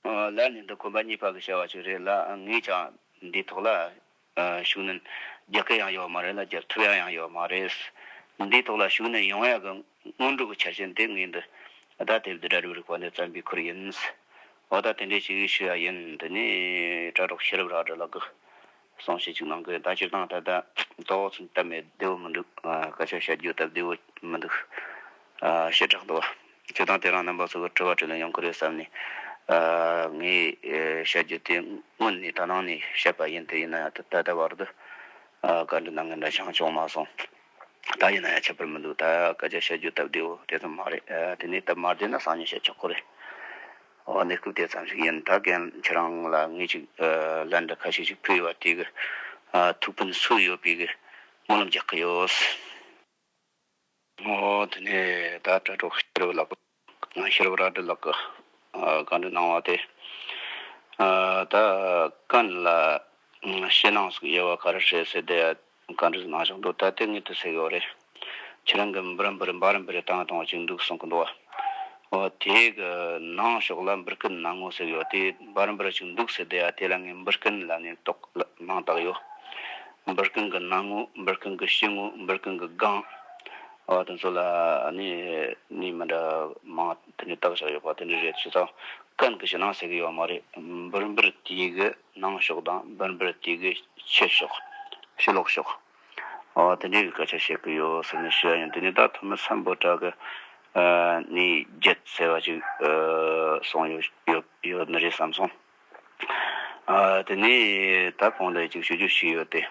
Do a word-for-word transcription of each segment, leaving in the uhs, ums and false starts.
ལར་ནས་འདི་གོམ་པ་གཉིས་པ་གི་བྱ་བ་ཞིག་རེད་ལ། ངས་ཀྱང་འདིའི་ཐོག་ལ་ཤུགས་སྣོན་རྒྱག་གི་ཡང་ཡོད་མ་རེད་ལ། རྒྱག་ཐུབ་ཡ་ཡང་ཡོད་མ་རེད། འདིའི་ཐོག་ལ་ཤུགས་སྣོན་ཡོང་ཡ་གི་སྔོན་འགྲོ་གི་ཆ་རྐྱེན་དེ་ངས་འདི་ད་དེབ་འདི་འདྲ་རིགས་རིག་པ་འདི་བརྩམས་པའི་ཁུར་ཡིན། འོ་ད་དེ་འདྲས་ཞིག་ཞུ་ཡ་ཡིན། དེ་ནས་དྲ་གྲོགས་ཤེས་རབ་ར་འདྲ་ལགས་ཀྱིས་གསུང་བཤད་ཅིག་གནང་གི། ད་སྤྱིར་བཏང་ད་ལྟ་ཏོག་ཙམ་སྟབས་མི་བདེ་བོ་མི་འདུག་ཨ། སྐད་ཆ་བཤད་རྒྱུ་སྟབས་བདེ་བོ་མི་འདུག་ཨ། ཞེ་དྲག་འདུག་བ། སྤྱིར་བཏང་དེ་རིང་རྣམ་པ་ཚོ་གི་དྲི་བ་དྲིས་ལན་ཡོང་གི་རེད་བསམ་ནས། ཨ། ངས་ཨེ་བཤད་རྒྱུ་དེ་སྔོན་ནས་ད་ནང་ནས་བཤད་པ་ཡིན། དེ་ཡིན་ན་ཡང་ད་ད་ལྟ་བར་དུ་ཨ་བཀའ་འདྲི་གནང་མཁན་འདྲ་ཅང་བྱུང་མ་སོང་། ད་ཡིན་ན་ཡང་ཁྱད་པར་མི་འདུག་ད་སྐད་ཆ་བཤད་རྒྱུ་སྟབས་བདེ་བོ་དེ་ཙམ་མ་རེད། ཨ། དེ་ནས་སྟབས་མ་བདེ་ན་སང་ཉིན་བཤད་ཆོག་གི་རེད། འོ། གནས་སྐབས་དེ་ཙམ་ཞིག་ཡིན། ད་རྒན་ཁྱེད་རང་ལ་ངས་ཅིག་ཨ། ལན་འདྲ་ཁ་ཤས་ཤིག་ཕུལ་ཡོད་པ་དེ་གི་ཨ། ཐུགས་ཕན་གསོས་ཡོད་པའི་གི་སྨོན་ལམ་རྒྱག་གི་ཡོད། འོ། དེ་ནས་ད་དྲ་གྲོགས་ཤེས་རབ་ལགས། ཤེས་རབ་ར་འདྲ་ལགས་ཀྱིས་ཨ། བཀའ་འདྲི་གནང་བ་དེ། ཨ། ད་ཀན་ལ་ཕྱི་ནང་ཟིག་དབྱེ་བ་ག་རེ་རེད་ཟེར་དེ་བཀའ་འདྲི་གནང་བཞག་འདུག་ད་དེ་ངས་དེ་ཟེར་གི་ཡོད་རེད། ཁྱེད་རང་གི་འབུར་འབུར་འབར་འབུར་བཏང་བཏང་བ་ཅིག་འདུག་གསུང་གི་འདུག་བ། འོ། དེ་གི་ནང་ཕྱོགས་ལ་འབུར་རྐན་སྣང་ངོ་ཟེར་གི་ཡོད་དེ། འབར་འབུར་ཅིག་འདུག་ཟེར་དེ་ཡ། དེ་ལ་ངས་འབུར་རྐན་ལབ་ནས་དོགས་མང་དག་ཡོད། འབུར་རྐན་གི་སྣང་ངོ། འབུར་རྐན་གི་ཕྱི་ངོ། འབུར་རྐན་གི་སྒང་། འོ། དེ་ཚོ་ལ་ནི་ནི་མི་འདྲ་མང་དེ་འདྲ་བཏགས་བཞག་ཡོད་པ་དེ་འདྲ་རེད། བྱས་ཙང་ཀན་གི་ཕྱི་ནང་ཟེར་གི་ཡོད་མ་རེད། འབུར་འབུར་དེ་གི་ནང་ཕྱོགས་དང་འབུར་འབུར་དེ་གི་ཕྱི་ཕྱོགས། ཕྱི་ལོགས་ཕྱོགས། འོ། དེ་འདྲའི་གི་སྐད་ཆ་བཤད་གི་ཡོད་ཟེར་ནས་ཞུ་ཡ་ཡིན། དེ་ནས་ད་ཐོན་མི་སམ་བྷོ་ཊ་གི་ཨ་ནི་རྒྱུད་ཟེར་བ་ཅིག་ཨ་གསུངས་ཡོད་ཡོད་ཡོད་ནི་རེད་བསམ་སོང་། ཨ། དེ་ནས་ད་གོང་དུ་ཅིག་ཞུ་རྒྱུ་ཞིག་ཡོད་དེ།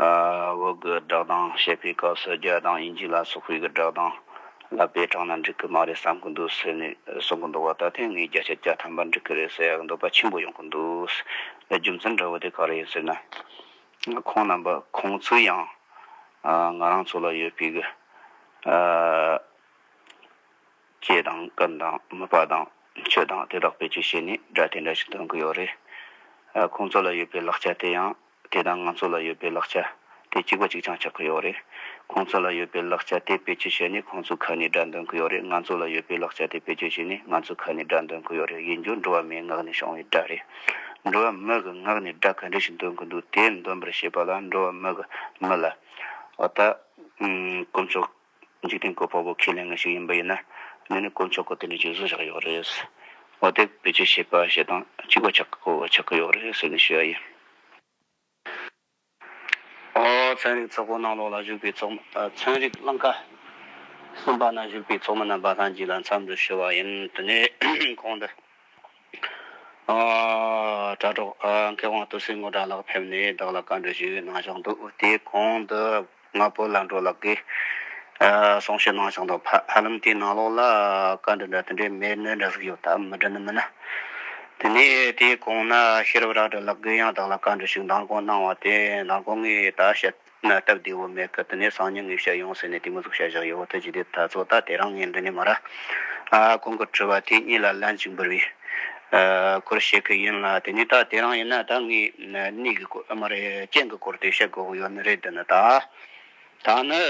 ཨ། བོད་གི་སྒྲ་གདངས་བཤད་པའི་སྐབས་སུ་རྒྱ་དང་དབྱིན་ཇི་ལ་སོགས་པའི་གི་སྒྲ་གདངས་ལ་དཔེ་དྲངས་ན་འགྲིག་གི་མ་རེད་བསམ་གི་འདུག་ཟེར་ནས་གསུང་གི་འདུག་བ། ད་ཐེངས་ངས་བརྒྱ་ཆ་བརྒྱ་ཐམ་པ་འགྲིག་གི་རེད་ཟེར་ཡག་འདོད་པ་ཆེན་པོ་ཡོང་གི་འདུག་རྒྱུ་མཚན་འདྲ་བོ་དེ་ག་རེ་ཡིན་ཟེར་ན། ཁོང་རྣམ་པ་ཁོང་ཚོས་ཡང་ཨ་ང་རང་ཚོ་ལ་ཡོད་པའི་གི་ཨ་སྐད་དང་ཀུན་དང་མིད་པ་དང་ཆོས་དང་དེ་དག་བེད་སྤྱོད་བྱས་ནས་སྒྲ་དེ་འདྲ་ཞིག་འདོན་གི་ཡོད་རེད། ཨ། ཁོང་ཚོ་ལ་ཡོད་པའི་ལག་ཆ་དེ་ཡང་དེ་དང་ང་ཚོ་ལ་ཡོད་པའི་ལག་ཆ་དེ་གཅིག་པ་གཅིག་རྐྱང་ཆགས་ཀྱི་ཡོད་རེད། ཁོང་ཚོ་ལ་ཡོད་པའི་ལག་ཆ་དེ་བེད་སྤྱོད་བྱས་ནས་ཁོང་ཚོའི་ཁ་ནས་སྒྲ་འདོན་གྱི་ཡོད་རེད། ང་ཚོ་ལ་ཡོད་པའི་ལག་ཆ་དེ་བེད་སྤྱོད་བྱས་ནས་ང་ཚོའི་ཁ་ནས་སྒྲ་འདོན་གྱི་ཡོད་རེད། ཡིན་རྒྱུ་འགྲོ་བ་མིའི་ངག་ནས་བྱུང་བའི་སྒྲ་རེད། འགྲོ་བ་མི་གི་ངག་ནས་སྒྲ་ག་འདྲ་ཞིག་འདོན་གྱི་འདུག་དེ་འདོན་པར་བྱེད་པ་ལ་འགྲོ་བ་མི་གི་མི་ལ། འོ་ད། ཨུམ། དཀོན་མཆོག་འཇིག་རྟེན་གྱི་དཔའ་བོ་ཁས་ལེན་མཁན་ཞིག་ཡིན་པ་ཡིན་ན། དེ་ནི་དཀོན་མཆོག་གིས་དེ་འདྲ་ཅིག་བཟོས་བཞག་ཡོད་རེད། འོ་དེ་བེད་སྤྱོད་བྱེད་པ་བྱེད་སྟངས་གཅིག་པ་ཆགས་གོ་ཆགས་ཀྱི་ཡོད་རེད་ཟེར་ནས་ཞུ་ཡ་ཡིན། ཨོ། ཚན་རིག་ཚོགས་པ་ནང་ལོགས་ལ་བཞུགས་པའི་ཚོགས་མི། ཨ། ཚན་རིག་གླིང་ཁ་གསུམ་པ་ན་བཞུགས་པའི་ཚོགས་མི་རྣམ་པ་ལྷན་རྒྱས་ལ་འཚམས་འདྲི་ཞུ་བ་ཡིན། དེ་ནས་གོང་དུ། ཨ། དྲ་གྲོགས། ཨ། མཁས་དབང་སྟོད་སྲིན་དངོས་གྲགས་ལགས་ཕེབས་ནས་བདག་ལ་བཀའ་འདྲི་ཞིག་གནང་བཞག་འདུག་དེའི་གོང་དུ་ང་བོད་ལ་འགྲོ་ལགས་ཀྱིས། ཨ། གསུང་བཤད་གནང་བཞག་འདུག་ཧ་ཧ་ལམ་དེའི་ནང་ལོགས་ལ་བཀའ་འདྲི་འདྲ་དེ་འདྲའི་མེད་ནི་འདྲ་ཟིག་ཡོད། ད་མི་འདྲི་ནི་མིན་ན། དེ་ནས་དེའི་གོང་ན་ཤེས་རབ་ར་འདྲ་ལགས་ཀྱིས་ཡང་བདག་ལ་བཀའ་འདྲི་ཞིག་མདང་དགོང་གནང་བ་དེ། མདང་དགོང་ངས་ད་བཤད་ན་སྟབས་བདེ་བོ་མེད་གི། དེ་ནས་སང་ཉིན་ངས་བཤད་ཡོང་ཟེར་ནས་དེ་མོ་ཟིག་བཤད་བཞག་ཡོད། དེ་ཅི་སྟེ་ད་ཚོ་ད་དེ་རིང་ངས་འདི་ནས་མར། ཨ། ཁོང་གི་དྲི་བ་དེ་གཉིས་ལ་ལན་ཅིག་འབུལ་བའི། ཨ། སྐོར་བཤད་གི་ཡིན་ལ། དེ་ནས་ད་དེ་རིང་ཡིན་ན་ད་ངས་གནས་གི་སྐོར། ཨ། མ་རེད། རྐྱེན་གི་སྐོར་དེ་བཤད་དགོས་གི་ཡོད་ནི་རེད། འདི་ནི་ད། ད་ནི་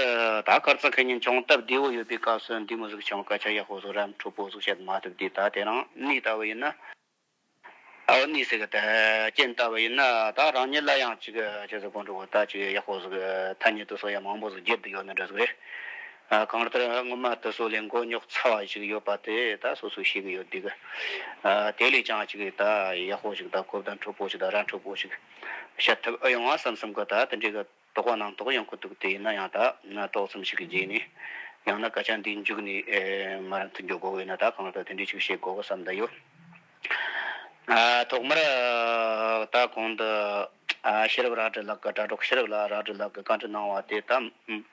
ད་ཁར་སང་ཁེ་ཉིན་ཅུང་སྟབས་བདེ་བོ་ཡོད་པའི་སྐབས་སུ་འདི་མོ་ཟིག་ཅུང་སྐད་ཆ་ཡག་པོ་ཟིག་རམ་འཕྲོད་པོ་ཟིག་བཤད་མ་ཐུབ་དུས། ད་དེ་རིང་གནས་ལྟ་བུ་ཡིན་ན། ཨ། གནས་ཟེར་གི་ད་རྐྱེན་ལྟ་བུ་ཡིན་ན་ད་རང་ཉིད་ལ་ཡང་ཅིག་ཅི་ཟེར་དགོས་འགྲོ་གི། ད་ཅིག་ཡག་པོ་ཟིག་ཐ་སྙད་དུ་གསོག་ཡ་མང་པོ་ཟིག་བརྗེད་དུ་ཡོད་ནི་འདྲ་ཟིག་རེད། ཨ། གང་ལྟར་སྔོན་མ་དུ་སོ་ལས་མགོ་རྙོག་ཚ་བ་ཞིག་ཡོད་པ་དེ་ད་སོ་སོས་ཤེས་གི་ཡོད་དུས་གི། ཨ། དེ་ལས་ཀྱང་ཅིག་ད་ཡག་པོ་ཞིག་ད་གོ་བརྡ་འཕྲོད་པོ་ཞིག་ད་ར་འཕྲོད་པོ་ཞིག་བཤད་ཐུབ་ཨེ་ཡོང་བ་བསམ་བསམ་གི། ད་དེ་འདྲའི་གི་དོགས་པ་ནང་དོགས་ཡོང་གི་འདུག་དེ་ཡིན་ན་ཡང་ད་ན་ཏོག་ཙམ་ཞིག་གི་རྗེས་ནས། ཡང་ན་སྐད་ཆ་འདི་མཇུག་ནས་ཨེ་མ་རན་དུ་འཇོག་དགོས་ཡོད་ན། ད་གང་ལྟར་དེ་འདྲའི་ཞིག་བཤད་དགོས་གི་བསམ་བསྡད་ཡོད། ཨ། ཐོག་མར་ད་གོང་དུ་ཨ་ཤེས་རབ་ར་འདྲ་ལགས་ཀྱི། དྲ་གྲོགས་ཤེས་རབ་ལ་ར་འདྲ་ལགས་ཀྱིས་བཀའ་འདྲི་གནང་བ་དེ་ད།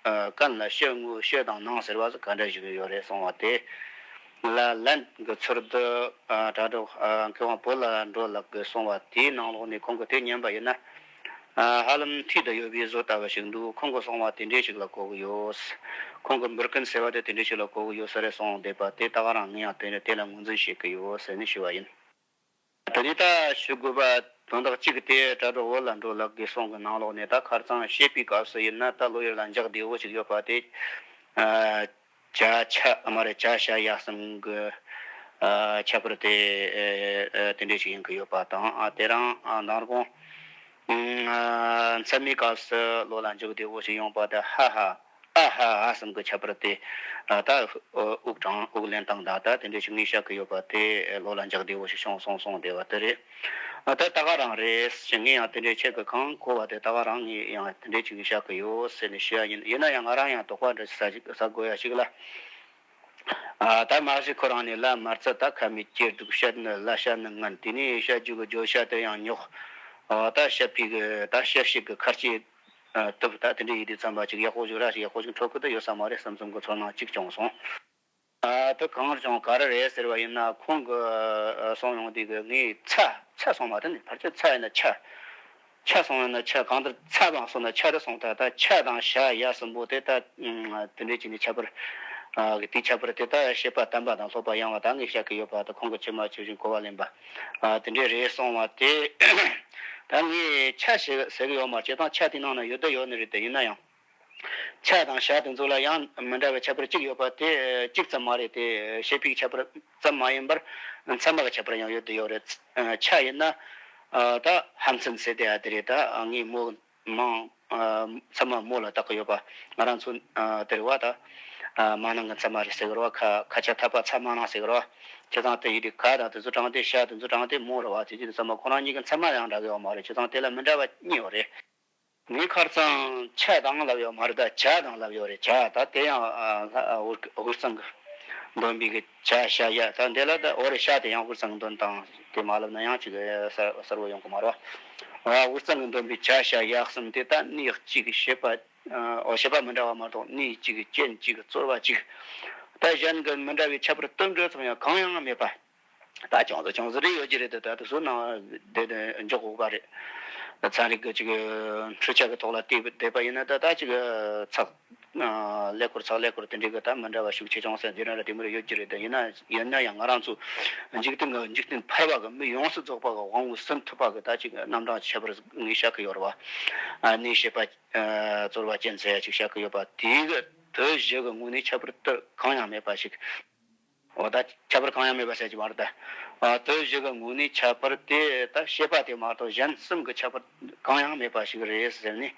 ཨ། ཀན་ལ་ཕྱི་དངོས་ཕྱི་དང་ནང་ཟེར་བ་ཟིག་ག་འདྲ་ཞིག་ཡོད་རེད་གསུངས་པ་དེ་ལ་ལན་གྱི་ཚུལ་དུ། ཨ། དྲ་གྲོགས། ཨ། མཁས་དབང་བོད་ལ་འགྲོ་ལགས་ཀྱིས་གསུངས་པ་དེའི་ནང་ལོགས་ནས་ཁོང་གིས་དེ་ཉན་པ་ཡིན་ན། ཨ། ཧ་ལམ་འཐུས་དུ་ཡོད་པའི་བཟོ་ལྟ་བུ་ཞིག་འདུག་ཁོང་གིས་གསུངས་པ་དེ་འདྲའི་ཞིག་ལ་གོ་གི་ཡོད། ཁོང་གིས་འབུར་རྐན་ཟེར་བ་དེ་དེ་འདྲའི་ཞིག་ལ་གོ་གི་ཡོད་ས་རེད་གསུངས་བསྡད་པ་དེ་ད་ག་རང་ངས་ཡང་དེ་དེ་ལ་ངོས་འཛིན་བྱེད་ཀྱི་ཡོད་ཟེར་ནས་ཞུས་པ་ཡིན། དེ་ནས་ད་ཞུ་དགོས་པ་དོན་དག་གཅིག་དེ་དྲ་གྲོགས་བོད་ལ་འགྲོ་ལགས་ཀྱིས་གསུང་གི་ནང་ལོགས་ནས། ད་ཁར་སང་བཤད་པའི་སྐབས་སུ་ཡིན་ན་ད་ལོ་ཡར་ལ་འཇག་བདེ་བོ་ཞིག་ཡོད་པ་དེ། ཨ། ཅ་ཆ་མ་རེད། ཅ་ཞ་ཡ་གསུམ་གི་ ཨ་ཁྱད་པར་དེ་ཨ་ཨ་དེ་འདྲ་ཞིག་ཡིན་གི་ཡོད་པ་དང་། ཨ་དེ་རིང་ཨ་མདང་དགོང་ཨ་མཚན་མོའི་སྐབས་སུ་བློ་ལ་འཇགས་བདེ་བོ་ཞིག་ཡོང་པ་དེ། ཧ་ཧ། ཨ་ཧ་ཧ་གསུམ་གྱི་ཁྱད་པར་དེ། ཨ་ད་དབུགས་གྲང་དབུགས་ལེན་སྟངས་དང་ད་དེ་འདྲ་ཞིག་ངས་བཤད་གི་ཡོད་པ་དེ་བློ་ལ་འཇགས་བདེ་བོ་ཞིག་བྱུང་སོང་། སོང་བདེ་བ་དེ་རེད། ཨ་ད་ད་ག་རང་རེད་ཞེས། ངས་ཡང་དེ་འདྲའི་ཁྱེད་ཀྱི་གང་གོ་བ་དེ་ད་ག་རང་ངས་ཡང་དེ་འདྲའི་ཅིག་བཤད་གི་ཡོད་ཟེར་ནས་ཞུ་ཡ་ཡིན། ཡིན་ན་ཡང་ང་རང་ཡང་དོགས་པ་འདྲ་ཞིག་ཟ་ཞིག་ཟ་དགོས་ཡ་ཞིག་ལ། ཨ་ད་མ་གཞི་ཁོ་རང་ནས་ལ་མ་རྩ་ད་ཁ་མི་སྐྱེར་འདུག་བཤད་ནི་ལ་བཤད་ནི་ངན། དེ་ནས་བཤད་རྒྱུ་གི་བརྗོད་བྱ་དེ་ཡང་རྙོག་ཨ་ད་བཤད་པའི་གི་ད་བཤད་བཤད་གི་ཁར་སྐྱེ་ཐུབ། ད་དེ་འདྲ་ཡིན་དུས་ཙམ་པ་ཅིག་ཡག་པོ་ཞིག་ར་ཞིག་ཡག་པོ་ཞིག་འཕྲོད་གི་ད་ཡོད་ས་མ་རེད་བསམ་བསམ་གི་ཚོར་སྣང་ཅིག་བྱུང་སོང་། ཨ་ད་གང་བྱུང་ག་རེ་རེད་ཟེར་བ་ཡིན་ན། ཁོང་གི་ཨ་གསུང་ཡོང་དུས་གི་ངས་ཚ་ཚ་སོང་བ་དེ་ནི་ཕལ་ཆེར་ཚ་ཡིན་ན་ཆ། ཆ་སོང་ཡིན་ན་ཆ། གང་ལྟར་ཚ་བ་སོང་ན་ཆ་རེད་སོང་། ད་ད་ཆ་དང་བྱ་ཡ་གསུམ་པོ་དེ་ད་ཨ་དེ་འདྲའི་ཅིག་ནས་ཁྱད་པར་ཨ་དེའི་ཁྱད་པར་དེ་ད་བྱེད་པ་དམ་པ་དང་སློབ་པ་ཡང་བ་ད་ངས་བཤད་གི་ཡོད་པ་ད་ཁོང་གི་ཇི་མ་ཇི་བཞིན་གོ་བ་ལེན་པ་ཨ་དེ་འདྲའི་རེད་སོང་བ་དེ། ད་ངས་ཆ་ཟེར་ཟེར་གི་ཡོད་མ་རེད། བྱས་ཙང་ཆ་དེའི་ནང་ན་ཡོད་ད་ཡོད་ནི་རེད། དེ་ཡིན་ན་ཡང་། ཆ་དང་བྱ་དེ་ཚོ་ལ་ཡང་མི་འདྲ་བའི་ཁྱད་པར་གཅིག་ཡོད་པ་དེ་གཅིག་ཙམ་མ་རེད་དེ། བྱེད་པའི་ཁྱད་པར་ཙམ་མ་ཡིན་པར་ཚད་མ་གི་ཁྱད་པར་ཡང་ཡོད་དུ་ཡོད་རེད། ཆ་ཡིན་ན་ཨ་ད་ཧ་མཚན་ཟེར་དེ་ཨ་དེ་རེད། ད་ངས་མོ་མང་ཨ་ཚད་མ་མོ་ལ་བཏགས་ཀྱི་ཡོད་པ། ང་རང་ཚོ་ཨ་དེ་རེད་བ། ད་ཨ་མ་ནང་གི་ཚད་མ་རེད་ཟེར་གི་རེད་བ། ཁ་ཁ་ཆ་ཐ་པ་ཚ་མ་ནང་ཟེར་གི་རེད་བ། བྱས་ཙང་དེ་ཡི་དེ་ག་དང་དེ་ཚོ་དྲངས་ཏེ་བྱ་དེ་ཚོ་དྲངས་ཏེ་མོ་རེད་བ། དེ་ཅི་དེ་ཚད་མ་ཁོ་རང་གཉིས་ཀྱི་ཚད་མ་ཡང་འདྲ་གི་ཡོད་མ་རེད། བྱས་ཙང་དེ་ལ་མི་འདྲ་བ་གཉིས་ཡོད་རེད། ངས་ཁར་ཚང་ཆ་དང་ལབ་ཡོད་མ་རེད། ད་བྱ་དང་ལབ་ཡོད་རེད། བྱ་ད་དེ་ཡང་ཨ་ཨ་དབུས་དབུས་གཙང་གི་འདོན་པའི་གི་བྱ་བྱ་ཡ། ད་འདི་ལ་ད་འོ་རེད། བྱ་དེ་ཡང་དབུས་གཙང་གི་འདོན་སྟངས་དེ་མ་ལབ་ན་ཡང་ཅིག་གསལ་གསལ་བོ་ཡོང་གི་མ་རེད་བ། ཨ་དབུས་གཙང་གི་འདོན་པའི་བྱ་བྱ་ཡ་གསུམ་དེ་ད་གནས་གཅིག་གི་བྱེད་པ་ཨ་འོ་བྱེད་པ་མི་འདྲ་བ་མ་གཏོགས་གནས་གཅིག་གི་རྐྱེན་གཅིག་གི་རྩོལ་བ་གཅིག་ད་གཞན་གྱི་མི་འདྲ་བའི་ཁྱད་པར་སྟོབས་འབྲས་ཙམ་ཡང་གང་ཡང་མེད་པ། ད་ཅུང་ཟད་ཅུང་ཟད་རེ་ཡོད་ཀྱི་རེད། ད་ད་དུ་བཟོ་ནང་དེ་དེ་འཇོག་དགོས་པ་རེད། ཚན་རིག་གི་ཅིག་འཕྲུལ་ཆ་གི་ཐོག་ལ་བལྟས་བསྡད་པ་ཡིན་ན་ད་ད་ཅིག་ཚགས་ཀླད་ཀོར་ཚགས་ཀླད་ཀོར་དེ་འདྲའི་གི་ད་མི་འདྲ་བ་ཤུགས་ཆེ་ཆུང་ཟེར་འདི་འདྲ་ར་དེ་མོ་རེ་ཡོད་ཀྱི་རེད། ད་ཡིན་ན་ཡིན་ན་ཡང་ང་རང་ཚོ་འཇིག་རྟེན་གི་འཇིག་རྟེན་ཕལ་བ་གི་མི་ཡོངས་སུ་རྫོགས་པ་གི་དབང་པོ་ཟིན་ཐུབ་པ་གི་ད་ཅིག་རྣམ་གྲངས་ཁྱད་པར་ངས་བཤད་གི་ཡོད་རེད་བ། ཨ་ནི་བྱེད་པ་རྩོལ་བ་ཅན་ཟེར་ཡ་ཅིག་བཤད་གི་ཡོད་པ་དེ་གི་དུ་བཞི་གི་ངོས་ནས་ཁྱད་པར་དུ་གང་ཡང་མེད་པ་ཞིག་འོ་ད་ཁྱད་པར་གང་ཡང་མེད་པ་ཟེར་གྱི་མ་རེད་ད། ཨ་དེ་བཞི་གི་ངོས་ནས་ཁྱད་པར་དེ་ད་བྱེད་པ་དེ་མ་གཏོགས་གཞན་གསུམ་གྱི་ཁྱད་པར་གང་ཡང་མེད་པ་ཞིག་རེད་ཟེར་ནས་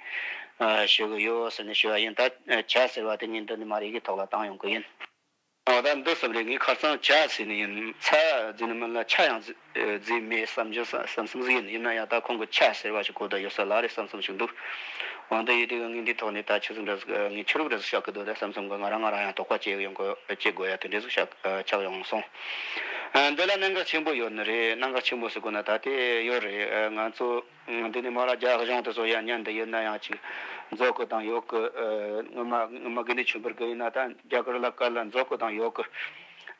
ཨ་ཞུ་གི་ཡོད་ཟེར་ནས་ཞུ་བ་ཡིན། ད་ཆ་ཟེར་བ་དེ་ངས་འདི་ནས་མར་ཡི་གེ་ཐོག་ལ་བཏང་ཡོང་གི་ཡིན། འོ་ད་འདི་གསུམ་རེད། ངས་ཁ་སང་ཆ་ཟེར་ནས་ཡིན། ཚ་ཟེར་ནས་མིན་ལ་ཆ་ཡང་ཟེར་མེད་བསམ་རྒྱུ་བསམ་བསམ་ཟིག་ཡིན། ཡིན་ན་ཡང་ད་ཁོང་གི་ཆ་ཟེར་བ་ཞིག་གོ་ད་ཡོད་ས་ལ་རེད་བསམ་བསམ་ཞིག་འདུག་འོ་འདི་ཡིན་དུས་ངས་འདིའི་ཐོག་ནས་ད་ཆི་ཟིག་འདྲ་ཟིག་ངས་ཆི་རུག་འདྲ་ཟིག་བཤད་གི་འདུག་ད་བསམ་བསམ་གི་ང་རང་ང་རང་ཡང་དོགས་པ་སྐྱེ་ཡོང་གི་སྐྱེ་དགོས་ཡ་དེ་འདྲ་ཟིག་བཤད་ཆགས་ཡོང་སོང་། འདི་ལ་གནད་འགག་ཆེན་པོ་ཡོད་ནི་རེད། གནད་འགག་ཆེན་པོ་ཟེར་དགོས་ན་ད་དེ་ཡོད་རེད། ང་ཚོ་འདི་ནས་མར་རྒྱ་གཞུང་དེ་ཚོ་ཡང་ཉན་དུ་ཡོད་ན་ཡང་ཅིག་མཛོད་གི་དང་ཡོད་གི། སྔོན་མ་སྔོན་མ་དགེ་འདུན་ཆོས་འཕེལ་གི་ཡིན་ན་ད་རྒྱ་གར་ལ་སྐད་ལ་མཛོད་གི་དང་ཡོད་གི།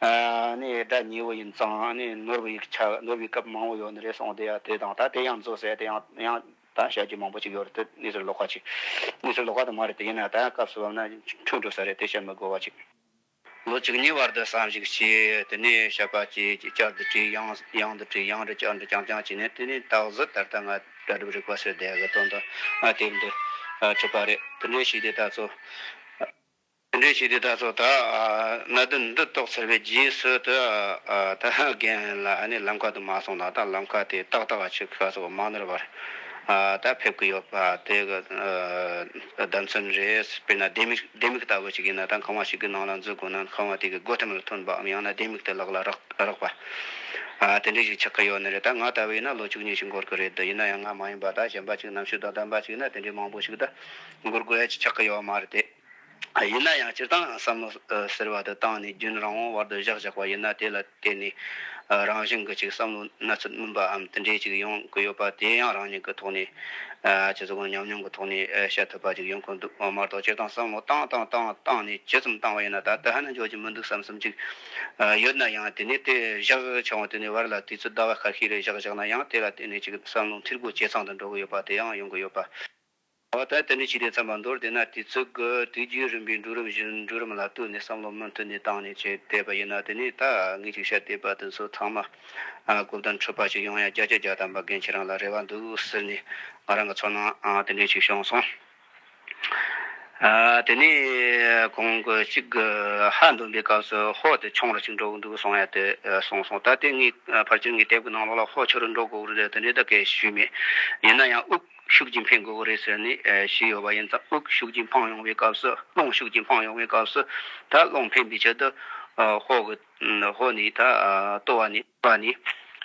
ཨ་ནི་ད་ཉེ་བོ་ཡིན་ཙང་ཨ་ནི་ནོར་བུ་ཡིག་ཆ་ནོར་བུའི་སྐབས་མང་བོ་ཡོད་ནི་རེད་སོང་། དེ་ཡང་དེ་དང་ད་དེ་ཡང་མཛོད་ཟེར་དེ་ཡང་ཡང་ད་བཤད་རྒྱུ་མང་པོ་ཅིག་ཡོད་རེད། དེ་གནས་ཚུལ་ལོགས་ཀ་ཅིག་གནས་ཚུལ་ལོགས་ཀ་དེ་མ་རེད། དེ་ཡིན་ན་ད་སྐབས་སུ་བབ་ན་འཁྲུལ་འགྲོ་ས་རེད། དེ་བཤད་མི་དགོས་པ་ཅིག་ལོ་བཅུ་གཉིས་བར་དུ་བསམ་གཞིག་བྱས། དེ་ནས་བཤད་པ་བྱས། བསྐྱར་དུ་བྲིས། ཡང་ཡང་དུ་བྲིས། ཡང་དུ་བསྐྱར་དུ་རྐྱང་རྐྱང་བྱས་ནས། དེ་ནས་ད་གཟོད་ད་ལྟ་ང་གྲ་སྒྲིག་རིག་པ་ཟེར་བསྡད་གི་དོན་དུ་ང་དེབ་འདི་གྲུབ་པ་རེད། དེ་འདྲ་བྱས་ཏེ་ད་ཚོ་དེ་འདྲ་བྱས་ཏེ་ད་ཚོ་ད་གནད་དོན་འདི་རྟོགས་ཚར་བའི་རྗེས་སུ་ད་ད་རྒན་ལ་ཨ་ནི་ལམ་ཁ་དུ་མ་སོང་ན་ད་ལམ་ཁ་དེ་ཏག་ཏག་ཅིག་ཁ་སོགས་མ་ནོར་བར། ཨ་ད་ཕེབས་ཀྱི་ཡོད་པ་དེ་གི་ཨ་ལྡབ་མཚོན་རེད། དཔེར་ན་ལྡེ་མིག་ལྡེ་མིག་ལྟ་བུ་ཞིག་ཡིན་ན་ད་ཁང་བ་ཞིག་གི་ནང་ལ་འཛུལ་དགོས་ན་ཁང་བ་དེ་གི་སྒོ་ཐེམ་ལ་ཐོན་པའམ་ཡང་ན་ལྡེ་མིག་དེ་ལག་ལ་རག་རག་པ་ཨ་དེ་འདྲ་ཞིག་ཆགས་ཀྱི་ཡོད་ནི་རེད། ད་ང་ལྟ་བུ་ཡིན་ན་ལོ་བཅུ་གཉིས་ཞིག་འགོར་གི་རེད། ད་ཡིན་ན་ཡང་ང་མ་ཡིན་པ་ད་གཞན་པ་ཅིག་རྣམ་དཔྱོད་དང་ལྡན་པ་ཞིག་ཡིན་ན་དེ་འདྲའི་མང་པོ་ཞིག་ད་འགོར་དགོས་ཡ་ཅིག་ཆགས་ཀྱི་ཡོད་མ་རེད་དེ། ཡིན་ན་ཡང་སྤྱིར་བཏང་བསམ་བློ་ཟེར་བ་དེ་བཏང་ནས་རྒྱུན་རིང་བོའི་བར་དུ་བཞག་བཞག་པ་ཡིན་ན་དེ་ལ་བརྟེན་ནས་རང་བཞིན་གྱི་ཅིག་བསམ་བློ་ན་ཚོད་སྨིན་པའམ་དེ་འདྲའི་ཅིག་ཡོང་གི་ཡོད་པ་དེ་ཡང་རང་ཉིད་ཀྱི་ཐོག་ནས་ཅི་ཟེར་དགོས་ཉམས་མྱོང་གི་ཐོག་ནས་བཤད་ཐུབ་པ་ཅིག་ཡོང་གི་འདུག་མ་གཏོགས་སྤྱིར་བཏང་བསམ་བློ་བཏང་བཏང་བཏང་བཏང་ནས་ཇི་ཙམ་བཏང་བ་ཡིན་ན་ད་ལྟ་ཧ་ན་འཇོག་རྒྱུ་མི་འདུག་བསམ་བསམ་ཅིག་ཡོད་ན་ཡང་དེ་ནས་དེ་བཞག་ཆོག་དེ་ནས་བར་ལ་དུས་ཚོད་ཟླ་བ་ཁ་ཤས་རེ་བཞག་བཞག་ན་ཡང་དེ་ལ་བརྟེན་ནས་ཅིག་བསམ་བློ་འཐུས་སྒོ་ཇེ་ཚང་དུ་འགྲོ་གི་ཡོད་པ་དེ་ཡང་ཡོང་གི་ཡོད་པ། འོ་ད་དེ་འདྲ་བྱས་ཏེ་བསམ་པ་མདོར་བསྡུས་ན་དུས་ཚོད་ཀྱི་དུས་རྒྱུན་རིམ་པའི་འགྲོ་རིམ་བཞིན་འགྲོ་རིམ་ལ་ལྟོས་ནས་བསམ་བློ་མུ་མཐུད་ནས་བཏང་ནས་བྱས་བསྡད་པ་ཡིན་ན་དེ་ནས་ད་ངས་ཅིག་བཤད་བསྡད་པ་དེ་ཚོ་ཚང་མ་གོ་བདེ་འཕྲོད་པ་ཞིག་ཡོང་ཡ་བརྒྱ་ཆ་བརྒྱ་ཐམ་པ་རྒན་ཁྱེད་རང་ལ་རེ་བ་འདུག་ཟེར་ནས་ང་རང་གི་ཚོར་སྣང་དེ་འདྲ་ཞིག་བྱུང་སོང་། ཨ། དེ་ནས་ཁོང་གི་གཅིག་གི་ཧ་འདོན་པའི་སྐབས་སུ་ཧོ་དེ་ཆུང་རུ་ཅིག་འགྲོ་གི་འདུག་གསུང་ཡ་དེ་ཨ་གསུངས་སོང་། ད་དེ་ངས་ཨ་ཕལ་ཆེར་ངའི་དེབ་ཀྱི་ནང་ལོགས་ལ་ཧོ་ཆུང་རུ་འགྲོ་དགོས་ཀྱི་རེད། དེ་འདྲའི་ད་གས་ཞུས་མེད། ཡིན་ན་ཡང་དབུགས་ཤུགས་ཀྱིས་འཕེན་དགོས་ཀྱི་རེད་ཟེར་ནས་ཨ་ཞུས་ཡོད་པ་ཡིན་ཙང་། དབུགས་ཤུགས་ཀྱིས་འཕང་ཡོང་བའི་སྐབས་སུ། རླུང་ཤུགས་ཀྱིས་འཕང་ཡོང་བའི་སྐབས་སུ་ད་རླུང་འཕེན་པའི་ཆེད་དུ་ཨ་ཧོ་གི་ཧོ་ནས་ད་ཨ་ལྟོ་བ་ནས་པ་ནས་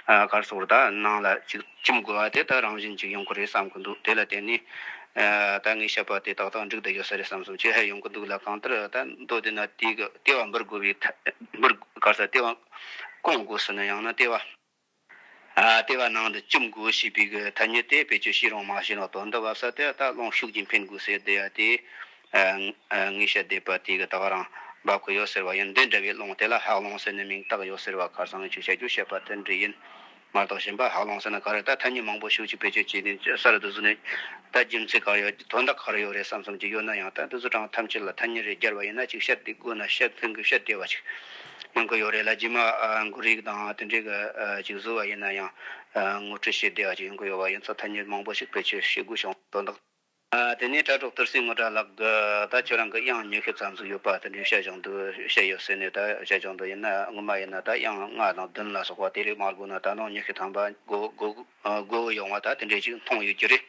ཨ་གར་སོགས་ད་ནང་ལ་ཅིག་བཅུམ་དགོས་པ་དེ་ད་རང་བཞིན་ཅིག་ཡོང་གི་རེད་བསམ་གི་འདུག་དེ་ལ་བརྟེན་ནས་ཨ་ད་ངས་བཤད་པ་དེ་ཏག་ཏག་འགྲིག་བསྡད་ཡོད་ས་རེད་བསམ་བསམ་ཅིག་ཧ་ཡོང་གི་འདུག་ལ། གང་ལྟར་ད་མདོ་དེ་ན་དེ་གི་ལྟེ་བ་འབུར་དགོས་པའི་ཐ་འབུར་གར་ས་ལྟེ་བ་སྐོང་དགོས་ཟེར་ན། ཡང་ན་ལྟེ་བ་ཨ་ལྟེ་བ་ནང་དུ་བཅུམ་དགོས་ཞེས་པའི་གི་ཐ་སྙད་དེ་བེད་སྤྱོད་བྱེད་རུང་མ་བྱེད་རུང་དོན་དུ་བབས་ས་དེ་ད་རླུང་ཤུགས་ཀྱིས་འཕེན་དགོས་ཟེར་བསྡད་ཡ་དེ། ཨ་ངས་བཤད་བསྡད་པ་དེ་གི་ད་ག་རང་འབབ་གི་ཡོད་ཟེར་བ་ཡིན། འདི་འདྲ་བའི་རླུང་དེ་ལ་ཧ་རླུང་ཟེར་ནས་མིང་བཏགས་ཡོད་ཟེར་བ་ཁ་སང་ངས་ཅིག་བཤད་རྒྱུ་བཤད་པ་དེ་འདྲ་ཡིན་མ་གཏོགས། གཞན་པ་ཧ་རླུང་ཟེར་ན་ག་རེ། ད་ཐ་སྙད་མང་པོ་ཞིག་ཅིག་བེད་སྤྱོད་བྱས་ནས་གསར་དུ་བཟོས་ནས་ད་རྒྱུ་མཚན་ག་རེ་ཡོད། དོན་དག་ག་རེ་ཡོད་རེད་བསམ་བསམ་གྱི་ཡོད་ན་ཡང་། ད་འདི་ཚོ་གྲངས་ཐམས་ཅད་ལ་ཐ་སྙད་རེ་སྦྱར་བ་ཡིན་ན་ཅིག་བཤད་བསྡད་དགོས་ན་བཤད་ཐུབ་གི་བཤད་བསྡད་པ་ཅིག་ཡོང་གི་ཡོད་རེད་ལ། རྗེས་མ་ཨ་མགོ་རིལ་དང་དེ་འདྲའི་གི་ཨ་ཅིག་བཟོ་བ་ཡིན་ན་ཡང་ཨ་ངོ་སྤྲོད་བྱེད་བདེ་བ་ཅིག་ཡོང་གི་ཡོད་པ་ཡིན་ཙང་། ཐ་སྙད་མང་པོ་ཞིག་བེད་སྤྱོད་བྱེད་དགོས་བྱུང་། དོན་དག་ཨ་དེ་ནས་དྲ་གྲོགས་དུར་སའི་ངོ་སྒྲ་ལགས་ཀྱིས་ད་ཁྱོད་རང་གི་དབྱངས་ཉི་ཤུ་ཙམ་ཟིག་ཡོད་པ་དེ་འདྲའི་བཤད་བྱུང་འདུག་བཤད་ཡོད་ཟེར་ནས་ད་བཤད་བྱུང་འདུག་ཡིན་ན་སྔོན་མ་ཡིན་ན་ད་དབྱངས་ལྔ་དང་བདུན་ལ་སོགས་པ་དེ་རིགས་མ་དགོས་ན། ད་ནང་ཉི་ཤུ་ཐམ་པ་དགོས་དགོས་དགོས་ཀྱི་ཡོང་བ་ད་དེ་འདྲའི་ཅིག་མཐོང་ཡོད་རྒྱུ་རེད།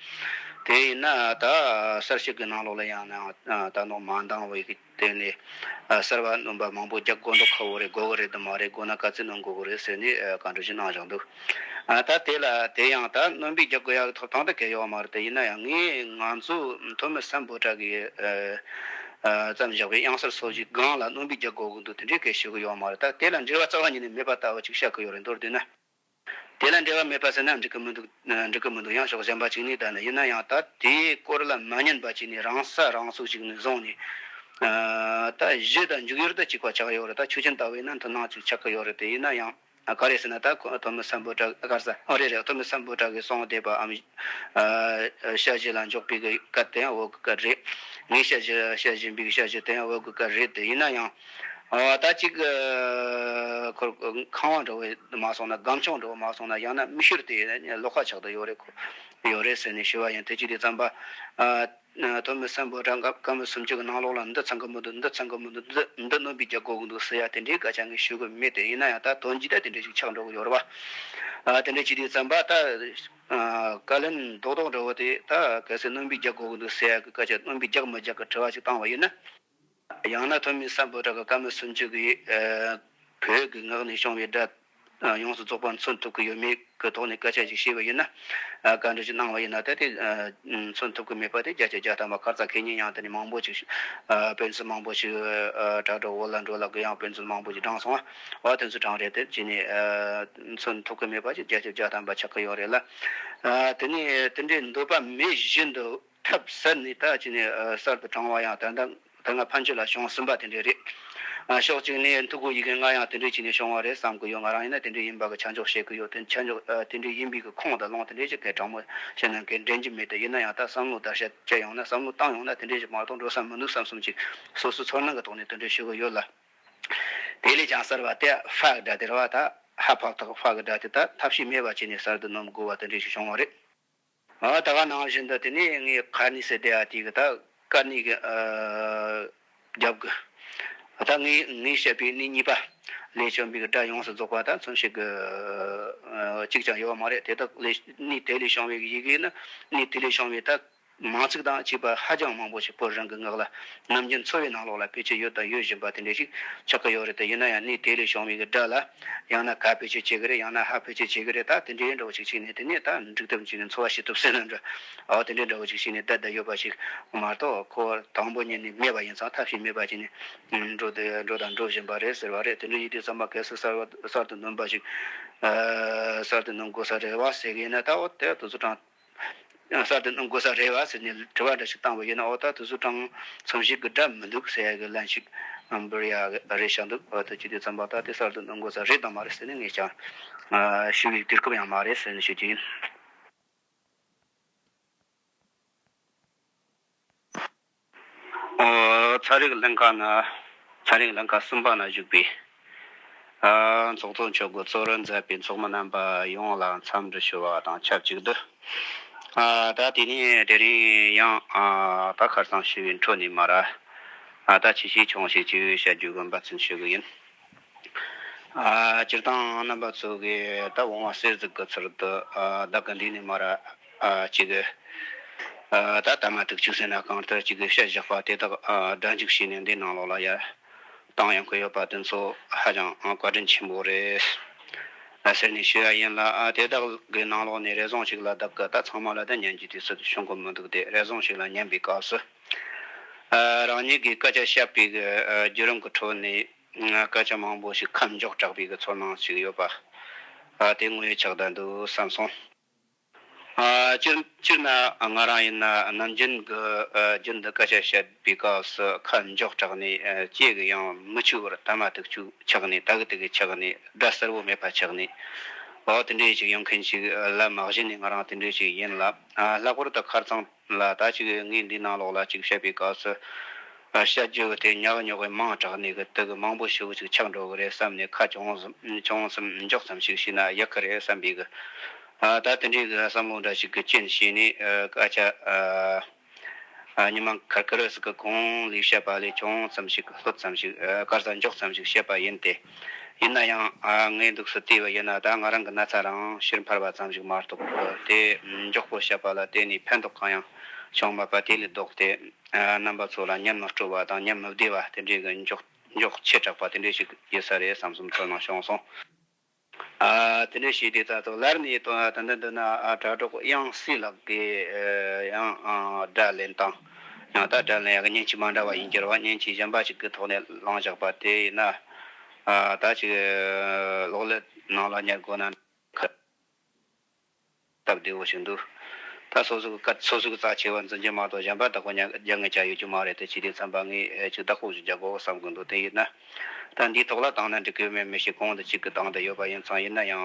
དེ་ཡིན་ན་ད་གསར་ཞིག་གི་ནང་ལོགས་ལ་ཡང་ན་ད་ནང་མ་འདང་བའི་གི་དེ་ནས་ཨ་གསར་བ་སྣོན་པ་མང་པོ་རྒྱག་དགོས་མདོག་ཁ་པོ་རེད། དགོས་གི་རེད་དམ་མ་རེད། དགོས་ན་ག་ཚོད་སྣོན་དགོས་གི་རེད་ཟེར་ནས་ཨ་བཀའ་འདྲི་ཞིག་གནང་བཞག་འདུག་ཨ་ད་དེ་ལ་དེ་ཡང་ད་སྣོན་པའི་རྒྱག་དགོས་ཡག་ཐོབ་ཐང་ད་གལ་ཡོད་མ་རེད། དེ་ཡིན་ན་ཡང་ངས་ང་ཚོ་ཐོན་མི་སམ་བྷོ་ཊ་གི་ཨ་ཨ་བརྩམས་བཞག་པའི་དབྱངས་གསལ་སོ་བཞིའི་སྒང་ལ་སྣོན་པའི་རྒྱག་དགོས་གི་འདུག་དེ་འདྲའི་སྐད་ཞུ་གི་ཡོད་མ་རེད། ད་དེ་ལ་འབྲེལ་བ་རྩ་བ་ཉིད་ནས་མེད་པ་ལྟ་བུ་ཅིག་བཤད་གི་ཡོད་རེད། མདོར་བསྡུས་ན། དེ་ལ་འབྲེལ་བ་མེད་པ་ཟེར་ན་འགྲིག་གི་མི་འདུག་འགྲིག་གི་མི་འདུག་ཡང་ཕྱོགས་གཞན་པ་ཅིག་ནས་བལྟས་ན། ཡིན་ན་ཡང་ད་དེའི་སྐོར་ལ་མ་ཉན་པ་ཅིག་ནས་རང་ས་རང་སྲོག་ཅིག་ནས་བཟུང་ནས་ཨ་ད་གཞི་དང་འཇུག་ཡུལ་དུ་གཅིག་པ་ཆགས་ཡོད་རེད། ད་ཆོས་ཅན་ལྟ་བུ་ཡིན་ན་མཐུན་སྣང་ཅིག་ཆགས་ཀྱི་ཡོད་རེད། དེ་ཡིན་ན་ཡང་ཨ་ག་རེ་ཟེར་ན། ད་ཁོ་ཐོན་མི་སམ་བྷོ་ཊ་ག་རེ་ཟེར། ཨོ་རེད་རེད། ཐོན་མི་སམ་བྷོ་ཊ་གིས་གསུངས་བསྡད་པའམ་ཨ་བཤད་གཞི་ལ་འཇོག་པའི་གི་སྐད་དེ་ཡང་བོད་གི་སྐད་རེད། ངས་བཤད་གཞི་བཤད་བཞིན་པའི་བཤད་གཞི་དེ་ཡང་བོད་གི་སྐད་རེད། དེ་ཡིན་ན་ཡང་། ཨ་ད་ཅིག་ཨ་ཁོར་ཁང་བ་འདྲ་བོ་མ་སོང་ན། སྒམ་ཆུང་འདྲ་བོ་མ་སོང་ན། ཡང་ན་མིག་ཤེལ་དེ་ལོགས་ཀ་ཆགས་བསྡད་ཡོད་རེད། ཁོ་ཡོད་རེད་ཟེར་ནས་ཞུ་བ་ཡིན། དེ་ཅི་དེ་ཙམ་པ་ཨ་ཐོན་མི་སམ་བྷོ་ཊ་སྐབས་སྐབས་མི་སུམ་ཅུ་གི་ནང་ལོགས་ལ་འདི་ཚང་གི་མི་འདུག་འདི་ཚང་གི་མི་འདུག་འདི་འདི་སྣོན་པའི་རྒྱག་དགོས་གི་འདུག་ཟེར་ཡ་དེ་འདྲའི་སྐད་ཆ་ངས་ཞུ་གི་མེད། དེ་ཡིན་ན་ཡང་ད་དོན་གྱིས་ད་དེ་འདྲ་ཞིག་ཆགས་འགྲོ་གི་ཡོད་རེད་བ། ཨ་དེ་འདྲ་ཅི་དེ་ཙམ་པ་ད་ཨ་བཀའ་ལན་རྡོག་རྡོག་འདྲ་བོ་དེ། ད་གལ་སྲིད་སྣོན་པའི་རྒྱག་དགོས་གི་འདུག་ཟེར་ཡ་གི་སྐད་ཆ། སྣོན་པའི་རྒྱག་མི་རྒྱག་གི་དྲི་བ་ཞིག་བཏང་བ་ཡིན་ན། ཡང་ན་ཐོན་མི་སམ་བྷོ་ཊ་གི་སྐབས་མི་སུམ་ཅུ་གིས་ཨ་བོད་ཀྱི་ངག་ནས་བྱུང་བའི་སྒྲ་ཡོངས་སུ་རྫོགས་པ་མཚོན་ཐུབ་ཀྱི་ཡོད་མེད་ཀྱི་ཐོག་ནས་སྐད་ཆ་ཞིག་བཤད་པ་ཡིན་ན། ཨ་བཀའ་འདྲི་ཞིག་གནང་བ་ཡིན་ན། ད་དེ་ཨ་མཚོན་ཐུབ་ཀྱི་མེད་པ་དེ་བརྒྱ་ཆ་བརྒྱ་ཐམ་པ། ཁ་ཚ་ཁེ་ཉིན་ཡང་དེ་ནས་མང་པོ་ཞིག་ཨ་དཔེ་མཚོན་མང་པོ་ཞིག་ཨ་དྲ་གྲོགས་འོ་ལ་འགྲོ་ལ་གི་ཡང་དཔེ་མཚོན་མང་པོ་ཞིག་དྲངས་སོང་། ཨ་དེ་ཚོ་དྲངས་རེད། དེ་བྱས་ནས་ཨ་མཚོན་ཐུབ་ཀྱི་མེད་པ་ཞིག་བརྒྱ་ཆ་བརྒྱ་ཐམ་པ་ཆགས་ཀྱི་ཡོད་རེད་ལ། ཨ་དེ་ནས་དེ་འདྲའི་འདོད་པ་མེད་བཞིན་དུ་ཐབས་ཟད་ནས་ད་ཅི་ནས་ཨ་གསར་དུ་དྲངས་པ་ཡང་ད་ལྟ་ད་སྔ་ཕན་ཆད་ལ་བྱུང་ཟིན་པ་དེ་འདྲ་རེད། ཨ་ཕྱོགས་གཅིག་ནས་འཐུས་སྒོ་ཡི་གེ་ལྔ་ཡང་དེ་འདྲ་བྱས་ནས་བྱུང་བ་རེད་བསམ་གི་ཡོད། ང་རང་ཡིན་ན་དེ་འདྲ་ཡིན་པ་གི་ཆ་འཇོག་བྱེད་གི་ཡོད། དེ་ཆ་འཇོག་ཨ་དེ་འདྲ་ཡིན་པའི་གི་ཁུངས་དང་ལུང་དེ་འདྲ་ཞིག་གི་དྲང་མོ་བཤད་ན་གི་འདྲེན་གྱི་མེད། དེ་ཡིན་ན་ཡང་ད་བསམ་བློ་བརྡར་ཤ་བཅད་ཡོང་ན། བསམ་བློ་བཏང་ཡོང་ན་དེ་འདྲ་ཞིག་མ་གཏོགས་འགྲོ་ས་མི་འདུག་བསམ་བསམ་ཅིག་སོ་སོའི་ཚོར་སྣང་གི་ཐོག་ནས་དེ་འདྲ་ཞུ་གི་ཡོད་ལ། དེ་ལས་ཀྱང་གསར་བ་དེ་ཧྥ་གི་སྒྲ་དེ་རེད་བ། ད་ཧ་ཕག་ཐག་ཧྥ་གི་སྒྲ་དེ་ད་ཐབས་ཤེས་མེད་པ་བྱས་ནས་གསར་དུ་སྣོན་དགོས་པ་དེ་འདྲ་ཞིག་བྱུང་བ་རེད། ཨ་ད་ག་ནང་བཞིན་དུ་དེ་ནས་ངས་ཁ་ནས་ཟེར་བསྡད་ཡ་དེ་གི་ད་ཀ་ནས་གི་ཨ་རྒྱབ་གི། ད་ངས་ངས་བཤད་པའི་གནས་གཉིས་པ་ལས་བྱུང་བའི་གི་སྒྲ་ཡོངས་སུ་རྫོགས་པ་ད་མཚོན་བྱེད་གི་ཨ་གཅིག་ཀྱང་ཡོད་མ་རེད། དེ་དག་ལས་གནས་དེ་ལས་བྱུང་བའི་གི་ཡི་གེ་ནི། གནས་དེ་ལས་བྱུང་བའི་ད་མིང་ཚིག་དང་བཅས་པ་ཧ་ཅང་མང་པོ་ཞིག་བོད་རང་གི་ངག་ལ་ནམ་རྒྱུན་འཚོ་བའི་ནང་ལོགས་ལ་བེད་སྤྱོད་ཡོད་དང་ཡོད་བཞིན་པ་དེ་འདྲ་ཞིག་ཆགས་ཀྱི་ཡོད་རེད། དེ་ཡིན་ན་ཡང་གནས་དེ་ལས་བྱུང་བའི་གི་སྒྲ་ལ་ཡང་ན་ག་བེད་སྤྱོད་བྱེད་གི་རེད། ཡང་ན་ཧ་བེད་སྤྱོད་བྱེད་གི་རེད། ད་དེ་འདྲའི་འདྲ་བོ་ཅིག་བྱས་ནས་དེ་ནས་ད་འགྲིག་ཐབས་བྱས་ནས་འཚོ་བ་སྐྱེལ་ཐུབ་ཟེར་ན་འདྲ། ཨོ་དེ་འདྲའི་འདྲ་བོ་ཅིག་བྱས་ནས་བསྡད་བསྡད་ཡོད་པ་ཞིག་མ་གཏོགས། ཁོ་དང་པོ་ཉིད་ནས་མེད་པ་ཡིན་ཙང་ཐབས་ཤེས་མེད་པ་བྱས་ནས་འགྲོ་དེ་འགྲོ་དང་འགྲོ་བཞིན་པ་རེད་ཟེར་བ་རེད། དེ་འདྲ་ཡིན་དུས་ཙམ་པ་གལ་སྲིད་གསར་བ་གསར་དུ་སྣོན་པ་ཞིག་ཨ་གསར་དུ་སྣོན་དགོས་ས་རེད་བ་ཟེར་གི་ཡིན་ན། ད་འོ་དེ་དུས་ཚོད་གྲངས་གསར་དུ་སྣོན་དགོས་ས་རེད་བ་ཟེར་ནས་དྲི་བ་འདྲ་ཞིག་བཏང་བ་ཡིན་ན། འོ་ད་དུས་ཚོད་གྲངས་མཚམས་ཤིག་གི་སྒྲ་མི་འདུག་ཟེར་ཡ་གི་ལན་ཞིག་འབུལ་ཡ་གི་རེད་ཤག་འདུག་འོ་ད་ཅི་དུས་ཙམ་པ་ད་དེ་གསར་དུ་སྣོན་དགོས་ས་རེད་དང་མ་རེད་ཟེར་ནས་ངས་ཀྱང་ཨ་ཞུ་བའི་དུས་སྐབས་ཡང་མ་རེད་ཟེར་ནས་ཞུ་རྒྱུ་ཡིན། ཨོ། ཚན་རིག་ལྷན་ཁང་ན། ཚན་རིག་ལྷན་ཁང་གསུམ་པ་ན་བཞུགས་པའི་ཨ་ཚོགས་གཙོ་མཆོག་གིས་གཙོ་རིམ་མཛད་པའི་ཚོགས་མི་རྣམ་པ་ཡོངས་ལ་འཚམས་འདྲི་ཞུ་བ་དང་ཆབས་ཅིག་ཏུ། ཨ། ད་དེ་ནས་དེ་རིང་ཡང་ཨ་ད་ཁར་སང་ཞུ་བའི་འཕྲོ་ནས་མར་ཨ་ད་ཆེ་ཤས་ཆུང་ཤས་ཅིག་བཤད་རྒྱུ་གི་འབད་བརྩོན་ཞུ་གི་ཡིན། ཨ་སྤྱིར་བཏང་རྣམ་པ་ཚོ་གིས་ད་དབང་བ་གསེར་གཟིགས་ཀྱི་ཚུལ་དུ་ཨ་ད་གི་འདི་ནས་མར་ཨ་ཅིག་ཨ་ད་ལྟ་མ་ཐུག་ཅིག་ཟེར་ན་གང་ལྟར་ཅིག་བཤད་བཞག་པ་དེ་དག་ཨ་སྒྲ་འཇུག་བྱས་ནས་འདི་ནང་ལོགས་ལ་ཡར་བཏང་ཡོང་གི་ཡོད་པ་དེ་ཚོ་ཧ་ཅང་བཀའ་དྲིན་ཆེན་པོ་རེད། ཨ་ཟེར་ནས་ཞུ་ཡ་ཡིན་ལ། ཨ་དེ་དག་གི་ནང་ལོགས་ནས་རེ་ཟུང་ཞིག་ལ་བདག་གི་ད་ཚང་མ་ལ་ད་ཉན་རྒྱུ་དུས་ཚོད་བྱུང་གི་མི་འདུག་སྟེ། རེ་ཟུང་ཞིག་ལ་ཉན་པའི་སྐབས་སུ་ཨ་རང་ཉིད་ཀྱིས་སྐད་ཆ་བཤད་པའི་གི་ཨ་བརྒྱུད་རིམ་གྱི་ཁྲོད་ནས་ཨ་སྐད་ཆ་མང་པོ་ཞིག་ཁ་མགྱོགས་དྲགས་པའི་གི་ཚོར་སྣང་ཞིག་ཡོད་པ། ཨ་དེ་དངོས་ཡོད་ཆགས་བསྡད་འདུག་བསམ་སོང་། ཨ་སྤྱིར་སྤྱིར་ན་ང་རང་ཡིན་ན་ནམ་རྒྱུན་གྱི་ཨ་རྒྱུན་དུ་སྐད་ཆ་བཤད་པའི་སྐབས་སུ་ཁ་མགྱོགས་དྲགས་ནས་ཨ་ཅིག་ཡང་མི་ཆུ་བར་ད་མ་ཐུག་ཆུ་ཆགས་ནས་ད་གི་དེ་གི་ཆགས་ནས་སྒྲ་གསལ་བོ་མེད་པ་ཆགས་ནས། འོ་དེ་འདྲའི་ཅིག་ཡོང་མཁན་ཞིག་ལ་མ་གཞི་ནས་ང་རང་དེ་འདྲའི་ཅིག་ཡིན་ལ། ཨ་ལྷག་པར་དུ་ཁར་སང་ལ་ད་ཅིག་ངས་འདི་ནང་ལོགས་ལ་ཅིག་བཤད་པའི་སྐབས་སུ་ཨ་བཤད་རྒྱུ་དེ་ཉག་ཉོག་གི་མང་དྲགས་ནས་གི་དེ་གི་མང་པོ་ཞེ་པོ་ཅིག་ཆགས་འགྲོ་གི་རེད་བསམ་ནས། ཁ་ཅུང་ཙམ་ཅུང་ཙམ་མགྱོགས་ཙམ་ཞིག་བྱས་ན་ཡག་གི་རེད་བསམ་པའི་གི་ཨ་ད་དེ་འདྲའི་གི་བསམ་བློ་འདྲ་ཞིག་གི་རྐྱེན་བྱས་ནས་ཨ་སྐད་ཆ་ཨ་ཨ་ཉི་མ་ཁར་ཁར་ཟིག་གི་གོང་ལས་བཤད་པ་ལས་ཅུང་ཙམ་ཞིག་ལྷོད་ཙམ་ཞིག་ཨ་གར་ས་མགྱོགས་ཙམ་ཞིག་བཤད་པ་ཡིན་ཏེ། ཡིན་ན་ཡང་ཨ་ངས་འདུག་སེ་བལྟས་པ་ཡིན་ན་ད་ང་རང་གི་ན་ཚ་རང་ཕྱིར་འཕར་བ་ཙམ་ཞིག་མ་གཏོགས་དེ་མགྱོགས་པོ་བཤད་པ་ལ་དེ་ནས་ཕན་ཐོགས་གང་ཡང་བྱུང་མེད་པ་དེ་ལས་ལྡོག་སྟེ། ཨ་རྣམ་པ་ཚོ་ལ་ཉན་མི་སྤྲོ་བ་དང་ཉན་མི་བདེ་བ་དེ་འདྲའི་གི་མགྱོགས་མགྱོགས་ཆེ་དྲགས་པ་དེ་འདྲའི་ཞིག་ཡོད་ས་རེད་བསམ་བསམ་ཚོར་སྣང་བྱུང་སོང་། ཨ་དེ་འདྲ་བྱས་དུས་ད་ལྟ་ལར་ནས་ད་ད་འདི་འདི་ན་ཨ་དྲ་གྲོགས་དབྱངས་སྲས་ལགས་ཀྱིས་ཨ་ཡང་ཨ་སྒྲ་ལེན་སྟངས། ཡང་ད་སྒྲ་ལེན་ཡག་གི་མཉེན་ཆས་མ་འདྲ་བ་ཡིན་གྱི་རེད་བ། མཉེན་ཆས་གཞན་པ་ཞིག་གི་ཐོག་ནས་བླངས་བཞག་པ་དེ་ཡིན་ན། ཨ་ད་ཅིག་གློག་ཀླད་ནང་ལ་ཉར་དགོས་ན་ཁ་སྟབས་བདེ་བོ་ཞིག་འདུག་ད་སོ་སོ་གི་སྐད་སོ་སོ་གི་རྩ་ཆེ་བ་འཛིན་རྒྱུ་མ་གཏོགས་གཞན་པ་བདག་པོ་ཉར་རྒྱག་ངེས་ཆ་ཡོད་རྒྱུ་མ་རེད། དེ་བྱས་དུས་ཙམ་པ་ངས་ཨེ་ཅིག་བདག་པོ་ཞིག་རྒྱག་དགོས་བསམ་གི་འདུག་དེ་ཡིན་ན། ད་འདིའི་ཐོག་ལ་བཏང་ན་འགྲིག་གི་ཡོད་མེད་མི་ཤེས། གོང་དུ་གཅིག་གི་བཏང་བསྡད་ཡོད་པ་ཡིན་ཙང་། ཡིན་ན་ཡང་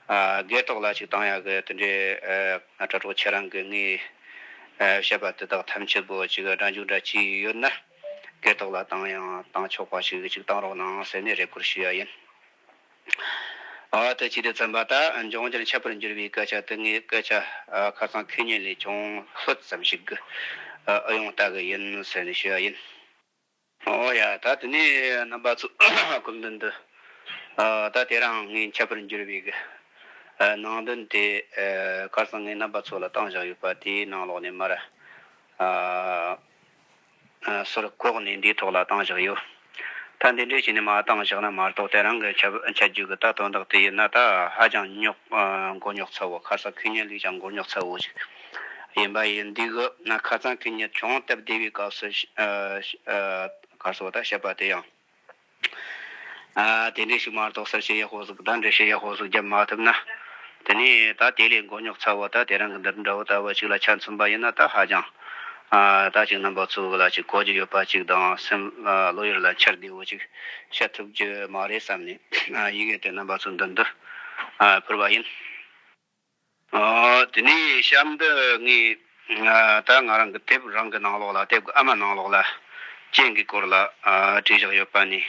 ཨ་སྒེར་ཐོག་ལ་ཅིག་བཏང་ཡག་གི་དེ་འདྲའི་ཨ་དྲ་གྲོགས་ཁྱེད་རང་གི་ངས་ཨ་བཤད་པ་དེ་དག་ཐམས་ཅད་པོ་ཅིག་སྒྲ་འཇུག་འདྲ་བྱས་ཡོད་ན། སྒེར་ཐོག་ལ་བཏང་ཡང་བཏང་ཆོག་པ་ཞིག་ཅིག་བཏང་རོགས་གནང་ཟེར་ནས་རེ་སྐུལ་ཞུ་ཡ་ཡིན། ཨ་ད་བྱས་དུས་ཙམ་པ་ད་འབྱུང་འགྱུར་འཆད་པར་འགྱུར་བའི་སྐད་ཆ་དེ་ངས་སྐད་ཆ་ཨ་ཁ་སང་ཁེ་ཉིན་ལས་ཅུང་ལྷོད་ཙམ་ཞིག་གི་ཨ་ཨུ་ཡོང་ལྟ་གི་ཡིན་ཟེར་ནས་ཞུ་ཡ་ཡིན། ཨོ་ཡ། ད་དེ་ནས་རྣམ་པ་ཚོ་སྐུ་མདུན་དུ་ཨ་ད་དེ་རིང་ངས་འཆད་པར་འགྱུར་བའི་གི་ཨ་ནང་དོན་དེ་ཨ་ཁ་སང་ངས་རྣམ་པ་ཚོ་ལ་བཏང་བཞག་ཡོད་པ་དེའི་ནང་ལོགས་ནས་མར་ཨ་ཨ་ཟུར་བཀོག་ནས་འདིའི་ཐོག་ལ་བཏང་བཞག་ཡོད། ད་འདི་འདྲས་བྱས་ནས་མར་བཏང་བཞག་ན་མ་གཏོགས། དེ་རིང་གི་འཆད་འཆད་རྒྱུ་གི་ད་དོན་དག་དེ་ཡིན་ན་ད་ཧ་ཅང་རྙོག་ཨ་མགོ་རྙོག་ཚ་བོ། ཁ་སང་ཁེ་ཉིན་ལས་ཀྱང་མགོ་རྙོག་ཚ་བོ་ཞིག་ཡིན་པ་ཡིན་དུས་གི་ན། ཁ་སང་ཁེ་ཉིན་ཅུང་སྟབས་བདེ་བའི་སྐབས་སུ་ཨ་ཨ་གར་སོ་ད་བཤད་པ་དེ་ཡང་ཨ་དེ་འདྲས་ཞིག་མ་གཏོགས་གསལ་བཤད་ཡག་པོ་ཟིག་དང་འགྲེལ་བཤད་ཡག་པོ་ཟིག་བརྒྱབ་མ་ཐུབ་ན། དེ་ནས་ད་དེ་ལས་མགོ་རྙོག་ཚ་བོ་ད་དེ་རིང་གི་འདི་འདྲ་བོ་ལྟ་བུ་ཞིག་ལ་ཆ་མཚོན་པ་ཡིན་ན། ད་ཧ་ཅང་ཨ་ད་ཅིག་རྣམ་པ་ཚོ་ལ་ཅིག་གོ་རྒྱུ་ཡོད་པ་ཅིག་དང་། སེམས་ཨ་བློ་ཡུལ་ལ་འཆར་བདེ་བོ་ཅིག་བཤད་ཐུབ་རྒྱུ་མ་རེད་བསམ་ནས། ཨ་ཡི་གེ་དེ་རྣམ་པ་ཚོ་མདུན་དུ་ཨ་ཕུལ་བ་ཡིན། ཨ་དེ་ནས་གཤམ་དུ་ངས་ཨ་ད་ང་རང་གི་དེབ་རང་གི་ནང་ལོགས་ལ། དེབ་ཀྱི་ཨ་མ་ནང་ལོགས་ལ་རྐྱེན་གྱི་སྐོར་ལ་ཨ་བྲིས་བཞག་ཡོད་པ་ནས།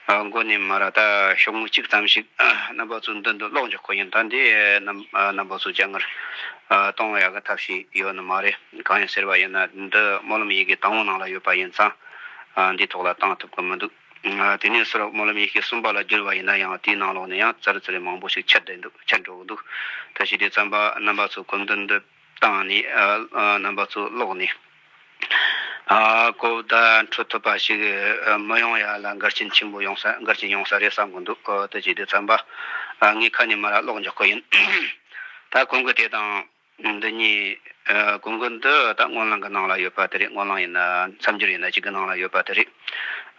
ཨ་མགོ་ནས་མར་ད་ཤོག་ངོས་གཅིག་ཙམ་ཞིག་ཨ་རྣམ་པ་ཚོའི་མདུན་དུ་ཀློག་འཇོག་གི་ཡིན། ད་འདི་རྣམ་ཨ་རྣམ་པ་ཚོ་རྒྱ་ངར་ཨ་གཏོང་ཡག་གི་ཐབས་ཤེས་ཡོད་ནི་མ་རེད། གང་ཡིན་ཟེར་བ་ཡིན་ན། འདི་སྨོན་ལམ་ཡི་གེ་དང་པོ་ནང་ལ་ཡོད་པ་ཡིན་ཙང་། ཨ་འདིའི་ཐོག་ལ་བཏང་ཐུབ་ཀྱི་མི་འདུག་ཨ་དེ་ནས་ཟུར་སྨོན་ལམ་ཡེ་ཤེས་གསུམ་པ་ལ་བསྒྱུར་བ་ཡིན་ན་ཡང་། དེའི་ནང་ལོགས་ནས་ཡང་ཙར་ཙིར་མང་པོ་ཞིག་ཆད་བསྡད་འདུག་ཆད་འགྲོ་གི་འདུག་ད་བྱས་དུས་ཙམ་པ་རྣམ་པ་ཚོ་གོ་མདུན་འདི་བཏང་ནས། ཨ་ཨ་རྣམ་པ་ཚོ་ཀློག་ནས། ཨ་གོ་བརྡ་འཕྲོད་ཐུབ་པ་ཞིག་ཨ་མི་ཡོང་ཡ་ལ་འགལ་རྐྱེན་ཆེན་པོ་ཡོང་ས་འགལ་རྐྱེན་ཡོང་ས་རེད་བསམ་གི་འདུག་ཨ་ད་བྱས་དུས་ཙམ་པ་ཨ་ངས་ཁ་ནས་མར་ཀློག་འཇོག་གི་ཡིན། ད་གོང་གི་དེ་དང་། འདི་གཉིས། ཨ་གོང་གི་འདི་ད་སྨོན་ལམ་གྱི་ནང་ལ་ཡོད་པ་དེ་རེད། སྨོན་ལམ་ཡིན་ན་མཚམས་སྦྱོར་ཡིན་ན་གཅིག་གི་ནང་ལ་ཡོད་པ་དེ་རེད།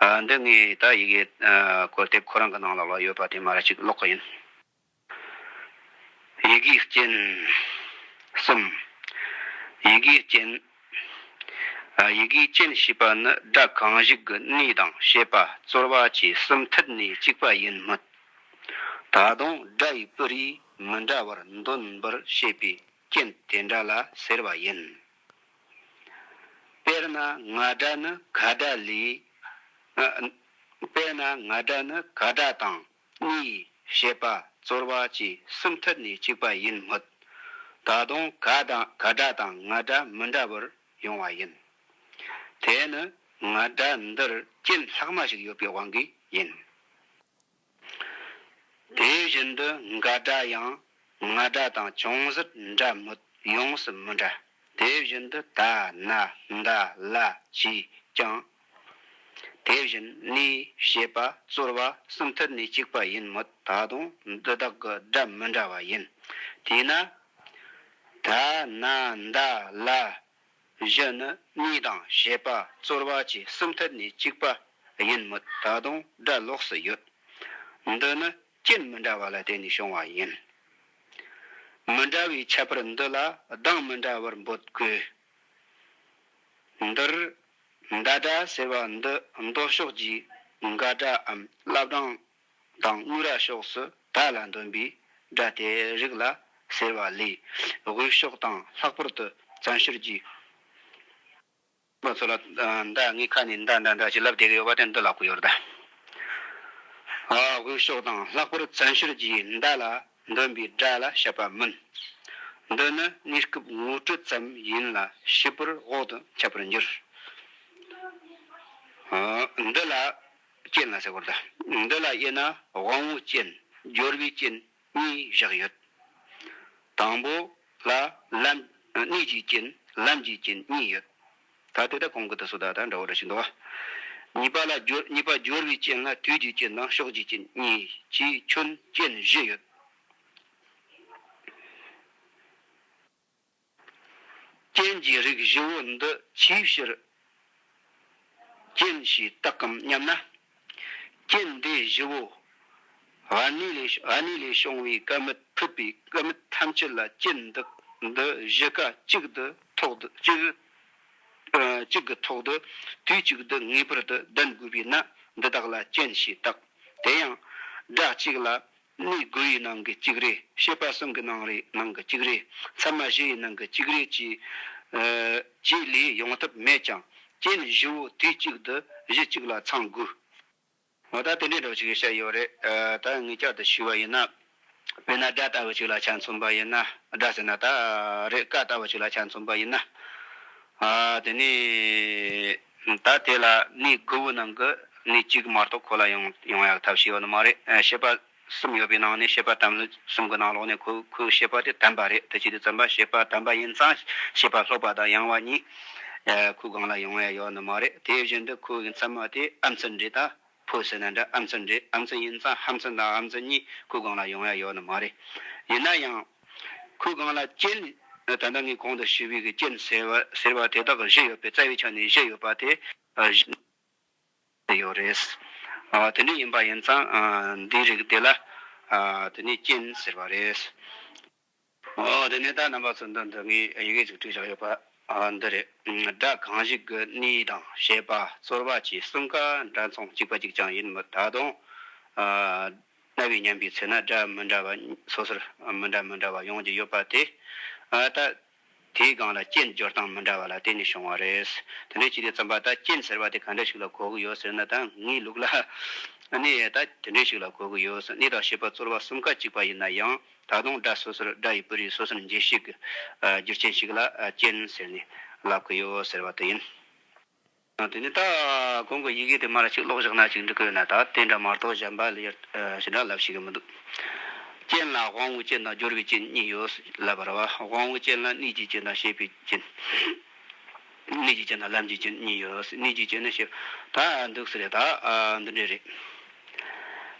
ཨ་འདི་ངས་ད་ཡི་གེ་ཨ་གོ་དེབ་ཁོ་རང་གི་ནང་ལ་ཡོད་པ་དེ་མར་གཅིག་ཀློག་གི་ཡིན། ཡི་གེའི་རྐྱེན་གསུམ། ཡི་གེའི་རྐྱེན། ཨ་ཡི་གེའི་རྐྱེན་ཞེས་པ་ནི་སྒྲ་གང་ཞིག་གི་གནས་དང་བྱེད་པ་རྩོལ་བ་བཅས་གསུམ་ཐད་ནས་གཅིག་པ་ཡིན་སྨོད། ད་དུང་སྒྲ་ཡི་སྤུ་རིས་མི་འདྲ་བར་འདོན་པར་བྱེད་པའི་རྐྱེན་དེ་འདྲ་ལ་ཟེར་བ་ཡིན། དཔེར་ན་ང་སྒྲ་ནི་ཁ་སྒྲ་ལས། ཨ་དཔེར་ན་ང་སྒྲ་ནི་ཁ་སྒྲ་དང་གནས་ཡི་བྱེད་པ་རྩོལ་བ་བཅས་གསུམ་ཐད་ནས་གཅིག་པ་ཡིན་སྨོད། ད་ ད་དུང་ག་དང་ག་སྒྲ་དང་ང་སྒྲ་མི་འདྲ་བར་ཡོང་བ་ཡིན། དེ་ནི་ང་སྒྲ་འདིར་རྐྱེན་ལྷག་མ་ཞིག་ཡོད་པའི་དབང་གིས་ཡིན། དེ་བཞིན་དུ་འགའ་སྒྲ་ཡང་ང་སྒྲ་དང་ཅུང་ཟད་འདྲ་མོད་ཡོངས་སུ་མི་འདྲ། དེ་བཞིན་དུ་ད་ན་ད་ལ་བཅས་ཀྱང་། དེ་བཞིན་ནས་བྱེད་པ་རྩོལ་བ་གསུམ་ཐད་ནས་གཅིག་པ་ཡིན་མོད་ད་དུང་འདི་དག་གི་སྒྲ་མི་འདྲ་བ་ཡིན། དེས་ན། ད་ན་ད་ལ་བཞི་ནི་ནས་དང་བྱེད་པ་རྩོལ་བ་བཅས་གསུམ་ཐད་ནས་གཅིག་པ་ཡིན་མོད་ད་དུང་སྒྲ་ལོགས་སུ་ཡོད། འདི་ནི་རྐྱེན་མི་འདྲ་བ་ལ་བརྟེན་ནས་བྱུང་བ་ཡིན། མི་འདྲ་བའི་ཁྱད་པར་འདི་ལ་གདངས་མི་འདྲ་བར་འབོད་དགོས། འདིར་མདའ་སྒྲ་ཟེར་བ་འདི་མདོ་ཕྱོགས་ཀྱི་འགའ་སྒྲའམ་བླ་བྲང་དང་དངོས་ར་ཕྱོགས་སུ་ད་ལ་འདོན་པའི་སྒྲ་དེ་རིགས་ལ་ཟེར་བ་ལས། དབུས་ཕྱོགས་དང་ལྷག་པར་དུ་བཙན་བྱོལ་གྱི་མི་ཚོ་ལ་མདའ་ངའི་ཁ་ནས་མདའ་མདའ་མདའ་ཞེས་ལབ་བསྡད་ཀྱི་ཡོད་པ་དེ་འདི་ལ་གོ་ཡོད་རེད་ད། དབུས་ཕྱོགས་དང་ལྷག་པར་བཙན་བྱོལ་གྱི་མདའ་ལ་འདོན་པའི་སྒྲ་ལ་བཤད་པ་མིན། འདི་ནི་གནས་སྐབས་ངོ་སྤྲོད་ཙམ་ཡིན་ལ་བྱེད་པར་འོག་ཏུ་འཆད་པར་འགྱུར། འདི་ལ་རྐྱེན་ལ་ཟེར་བར་ད། འདི་ལ་དབྱེ་ན་དབང་པོའི་རྐྱེན། སྦྱོར་བའི་རྐྱེན་གཉིས་བཞག་ཡོད། དང་པོ་ལ་ལམ། གནས་ཀྱི་རྐྱེན་ལམ་གྱི་རྐྱེན་གཉིས་ཡོད། ད་དེ་ད་གོང་གི་དེ་སུ་ད་ད་འདྲ་བོ་འདྲ་ཞིག་འདུག་བ། གཉིས་པ་ལ་སྦྱོར་གཉིས་པ་སྦྱོར་བའི་རྐྱེན་ལ་དུས་ཀྱི་རྐྱེན་དང་ཕྱོགས་ཀྱི་རྐྱེན་གཉིས་ཀྱིས་ཁྱོན་རྐྱེན་བཞི་ཡོད། རྐྱེན་གྱི་རིགས་བཞི་བོ་འདི་ཆེས་ཕྱིར་རྐྱེན་ཞེས་བཏགས་གམ་སྙམ་ན། རྐྱེན་འདི་བཞི་བོ། ཨ་ནི་ལས་ཨ་ནི་ལས་བྱུང་བའི་སྐར་མིག་ཕུད་པའི་སྐར་མིག་ཐམས་ཅད་ལ་རྐྱེན་འདི་འདི་བཞི་ཀ་གཅིག་ཏུ་ཐོག་ཏུ་གཅིག་ཨ་གཅིག་གི་ཐོག་ཏུ་དུས་གཅིག་ཏུ་ངེས་པར་དུ་ལྡན་དགོས་པས་ན་འདི་དག་ལ་རྐྱེན་ཞེས་བཏགས། དེ་ཡང་སྒྲ་གཅིག་ལ་གནས་དགུ་ཡི་ནང་གི་གཅིག་རེད། བྱེད་པ་གསུམ་གྱི་ནང་རེ་ནང་གི་གཅིག་རེད། ཚད་མ་བཞི་ཡི་ནང་གི་གཅིག་རེད་ཅེས་ཨ་ཅེས་ལས་ཡོང་ཐབས་མེད་ཀྱང་རྐྱེན་བཞི་བོ་དུས་གཅིག་ཏུ་གཞི་གཅིག་ལ་ཚང་དགོས། འོ་ད་དེ་འདྲའི་འདྲ་བོ་ཅིག་བཤད་ཡོད་རེད། ཨ་ད་ངས་བསྐྱར་དུ་ཞུས་པ་ཡིན་ན། དཔེར་ན་སྒྲ་ལྟ་བུ་ཅིག་ལ་ཆ་མཚོན་པ་ཡིན་ན། སྒྲ་ཟེར་ན་ད་རེད། ཀ་ལྟ་བུ་ཅིག་ལ་ཆ་མཚོན་པ་ཡིན་ན། ཨ་དེ་ནས་ད་དེ་ལ་གནས་དགུ་བོའི་ནང་གི་གནས་གཅིག་མ་གཏོགས་ཁོ་ལ་ཡོང་ཡོང་ཡག་ཐབས་ཤེས་ཡོད་ནི་མ་རེད། ཨ་བྱེད་པ་གསུམ་ཡོད་པའི་ནང་ནས་བྱེད་པ་དམ་ལུགས་གསུམ་གྱི་ནང་ལོགས་ནས་ཁོ་ཁོའི་བྱེད་པ་དེ་དམ་པ་རེད། དེ་ཅི་དེ་ཙམ་པ་བྱེད་པ་དམ་པ་ཡིན་ཙང་བྱེད་པ་ལྷག་པ་དང་ཡང་བ་གཉིས་ཨ་ཁོའི་སྒང་ལ་ཡོང་ཡ་ཡོད་ནི་མ་རེད། དེ་བཞིན་དུ་ཁོའི་ཚད་མ་དེ་ཨ་མཚན་རེད་ད། ཕོ་ཟེར་ན་འདྲ་ཨ་མཚན་རེད། ཨ་མཚན་ཡིན་ཙང་ཧ་མཚན་དང་ཨ་མཚན་གཉིས་ཁོའི་སྒང་ལ་ཡོང་ཡ་ཡོད་ནི་མ་རེད། ཡིན་ན་ཡང་ཁོའི་སྒང་ལ་རྐྱེན། ད་ལྟ་ངས་གོང་དུ་ཞུས་པའི་གི་རྐྱེན་ཟེར་བ་ཟེར་བ་དེ་དག་བཞི་ཡོད་པས། རྩ་བའི་ཆ་ནས་བཞི་ཡོད་པ་དེ་ཨ་བཞི་ཡོད་རེད། ཨ་དེ་འདྲ་ཡིན་པ་ཡིན་ཙང་ཨ་འདིའི་རིགས་དེ་ལ་ཨ་དེ་ནས་རྐྱེན་ཟེར་བ་རེད། ཨོ་དེ་ནས་ད་རྣམ་པ་ཚོ་འདི་འདི་ངས་ཡི་གེ་ཅིག་བྲིས་བཞག་ཡོད་པ། ཨ་འདི་རེད། སྒྲ་གང་ཞིག་གི་གནས་དང་བྱེད་པ་རྩོལ་བ་བཅས་གསུམ་ཀ་འདྲ་མཚུངས་གཅིག་པ་གཅིག་རྐྱང་ཡིན་མོད་ད་དུང་ཨ་རྣ་བས་ཉན་པའི་ཚེ་ན་སྒྲ་མི་འདྲ་བ་སོ་སོར་མི་འདྲ་མི་འདྲ་བ་ཡོང་རྒྱུ་ཡོད་པ་དེ། ཨ་ད་དེའི་སྒང་ལ་རྐྱེན་སྦྱོར་སྟངས་མི་འདྲ་བ་ལ་བརྟེན་ནས་བྱུང་བ་རེད། དེ་འདྲ་བྱས་དུས་ཙམ་པ་ད་རྐྱེན་ཟེར་བ་དེ་ག་འདྲ་ཞིག་ལ་གོ་གི་ཡོད་ཟེར་ན། ད་ངའི་ལུགས་ལ་ཨ་ནི་ད་དེ་འདྲ་ཞིག་ལ་གོ་གི་ཡོད། གནས་དང་བྱེད་པ་རྩོལ་བ་གསུམ་ཀ་གཅིག་པ་ཡིན་ན་ཡང་། ད་དུང་སྒྲ་སོ་སོར་སྒྲ་ཡི་སྤུ་རིས་སོ་སོར་འབྱེད་བྱེད་ཀྱི་ཨ་རྒྱུ་རྐྱེན་ཞིག་ལ་ཨ་རྐྱེན་ཟེར་ནས་ལབ་ཀྱི་ཡོད་ཟེར་བ་དེ་ཡིན། ཨ་དེ་ནས་ད་གོང་གི་ཡི་གེ་དེ་མར་ཅིག་ཀློག་བཞག་ན་ཅིག་འགྲིག་གི་ཡོད་ན། ད་དེ་འདྲ་མ་གཏོགས་གཞན་པ་ལ་ཡར་ཨ་ཞེ་དྲག་ལབ་ཤེས་ཀྱི་མི་འདུག་རྐྱེན་ལ་དབང་པོའི་རྐྱེན་དང་སྦྱོར་བའི་རྐྱེན་གཉིས་ཡོད་ལབ་པ་རེད་བ། དབང་པོའི་རྐྱེན་ལ་གནས་ཀྱི་རྐྱེན་དང་བྱེད་པའི་རྐྱེན། གནས་ཀྱི་རྐྱེན་དང་ལམ་གྱི་རྐྱེན་གཉིས་ཡོད། གནས་ཀྱི་རྐྱེན་ནི་ཞེས་ད་འདུག་ཟེར་རེད། ད་ཨ་འདི་འདྲ་རེད།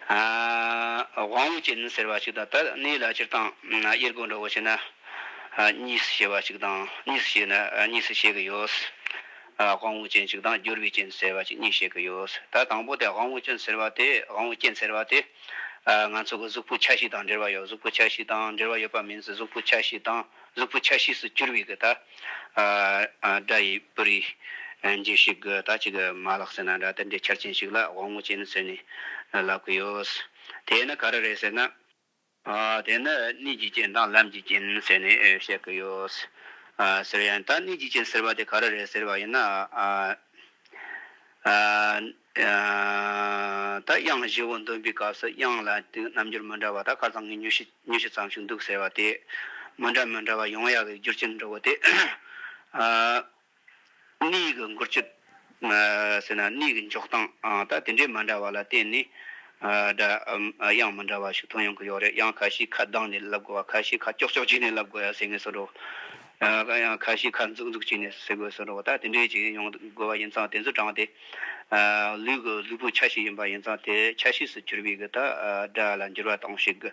ཨ་དབང་པོའི་རྐྱེན་ཟེར་བ་ཞིག་དང་། ད་གནས་ལ་སྤྱིར་བཏང་དབྱེ་སྒོ་འདྲ་བོ་བྱས་ན། ཨ་གཉིས་སུ་ཕྱེ་བ་ཞིག་དང་། གཉིས་སུ་ཕྱེ་ན་ཨ་གཉིས་སུ་ཕྱེ་གི་ཡོད། ཨ་དབང་པོའི་རྐྱེན་ཞིག་དང་སྦྱོར་བའི་རྐྱེན་ཟེར་བ་ཞིག་གཉིས་ཕྱེ་གི་ཡོད། ད་དང་པོ་དེ་དབང་པོའི་རྐྱེན་ཟེར་བ་དེ། དབང་པོའི་རྐྱེན་ཟེར་བ་དེ། ཨ་ང་ཚོ་གི་གཟུགས་པོའི་ཆ་ཤས་དང་འབྲེལ་བ་ཡོད། གཟུགས་པོའི་ཆ་ཤས་དང་འབྲེལ་བ་ཡོད་པ་མིན་ཟེར། གཟུགས་པོའི་ཆ་ཤས་དང་། གཟུགས་པོའི་ཆ་ཤས་སུ་གྱུར་པའི་གི་ད་ཨ་ཨ་སྒྲ་ཡི་སྤུ་རིས་འབྱེད་བྱེད་གི་ད་ཅིག་གི་མ་ལག་ཟེར་ན་འདྲ། དེ་འདྲའི་ཆ་རྐྱེན་ཞིག་ལ་དབང་པོའི་རྐྱེན་ཟེར་ནས་ལབ་གི་ཡོད། དེ་ནི་ག་རེ་རེད་ཟེར་ན། ཨ་དེ་ནི་གནས་ཀྱི་རྐྱེན་དང་ལམ་གྱི་རྐྱེན་ཟེར་ནས་བཤད་གི་ཡོད། ཨ་ཟེར་ཡང་ད་གནས་ཀྱི་རྐྱེན་ཟེར་བ་དེ་ག་རེ་རེད་ཟེར་བ་ཡིན་ན། ཨ་ཨ་ཨ་ད་དབྱངས་བཞི་བོ་འདོན་པའི་སྐབས་སུ་དབྱངས་ལ་དེ་རྣམ་འགྱུར་མི་འདྲ་བ། ད་ཁ་སང་ངས་ཉི་ཤུ་ཉི་ཤུ་ཙམ་ཞིག་འདུག་ཟེར་བ་དེ། མི་འདྲ་མི་འདྲ་བ་ཡོང་ཡག་གི་རྒྱུ་རྐྱེན་འདྲ་བོ་དེ། ཨ། གནས་ཀྱི་འགུལ་སྐྱོད། ཨ། ཟེར་ན་གནས་ཀྱི་འཇོག་སྟངས། ཨ། ད་དེ་འདྲའི་མི་འདྲ་བ་ལ་བརྟེན་ནས། ཨ། སྒྲ་ཨམ་དབྱངས་མི་འདྲ་བ་ཞིག་ཐོན་ཡོང་གི་ཡོད་རེད། ཡང་ཁ་ཤས་ཁ་གདངས་ནས་ལབ་དགོས་པ། ཁ་ཤས་ཁ་ཀྱོག་ཀྱོག་བྱས་ནས་ལབ་དགོས་ཡ་ཟེར་ངེས་སོ་འགྲོ། ཨ། ཡང་ཁ་ཤས་ཁ་འཛུག་འཛུག་བྱས་ནས་ཟེར་དགོས་སོ་འགྲོ། ད་དེ་འདྲའི་ཅིག་ཡོང་དགོས་པ་ཡིན་ཙང་། དེ་ཚོ་དྲངས་ཏེ། ཨ། ལུས་ཀྱི་ལུས་པོའི་ཆ་ཤས་ཡིན་པ་ཡིན་ཙང་། དེ་ཆ་ཤས་སུ་གྱུར་པའི་གི་ད། ཨ། སྒྲ་ལ་འགྱུར་བ་གཏོང་བྱེད་ཀྱི།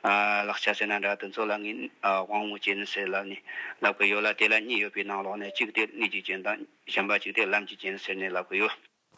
ཨ། ལག་ཆ་ཟེར་ན་འདྲ། དེ་ཚོ་ལ་ངས། ཨ། དབང་པོའི་རྐྱེན་ཟེར་ལབ་ནས་ལབ་ཀྱི་ཡོད་ལ། དེ་ལ་གཉིས་ཡོད་པའི་ནང་ལོགས་ནས། གཅིག་དེ་གནས་ཀྱི་རྐྱེན་དང་། གཞན་པ་གཅིག་དེ་ལམ་གྱི་རྐྱེན་ཟེར་ནས་ལབ་ཀྱི་ཡོད།